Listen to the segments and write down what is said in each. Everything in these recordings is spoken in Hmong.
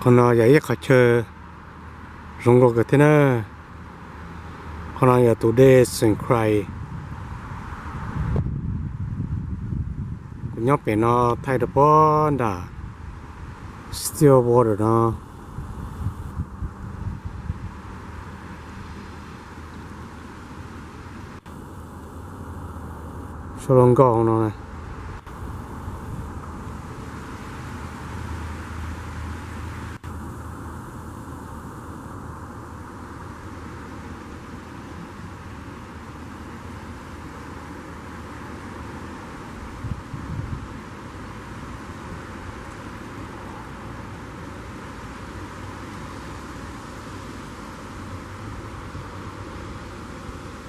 Qhov no yog ib qhov chaw zoo nkauj kawg thiab na. Qhov no yog tus dej St. Croix. Kuv nyob pem no thaij rau pob nram Stillwater no. Sab laj nkoj no na.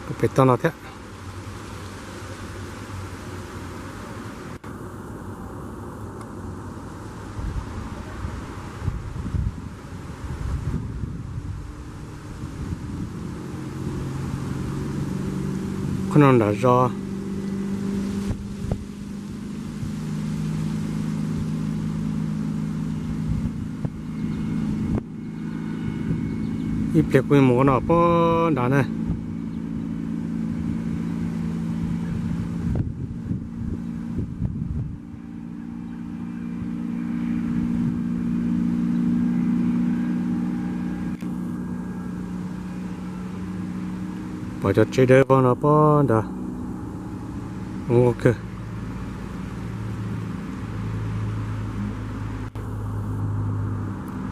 Kuv pem toj no thiab. Qhov no nram zos. Ib pliag kuv mus no pob nrad na. Pom cov tsev dawb vog no pob nrad, zoo nkauj kawg.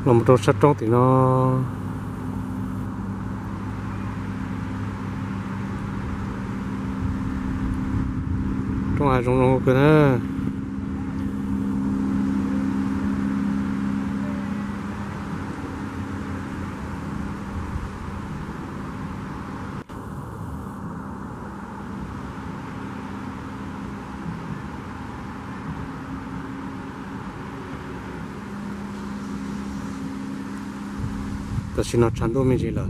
Los mus rau sab roob tim no. Roob hav zoo zoo kawg na. Tam sim no tshav ntuj me ntsis lawm,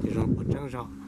ces zoo pom tseeb zog.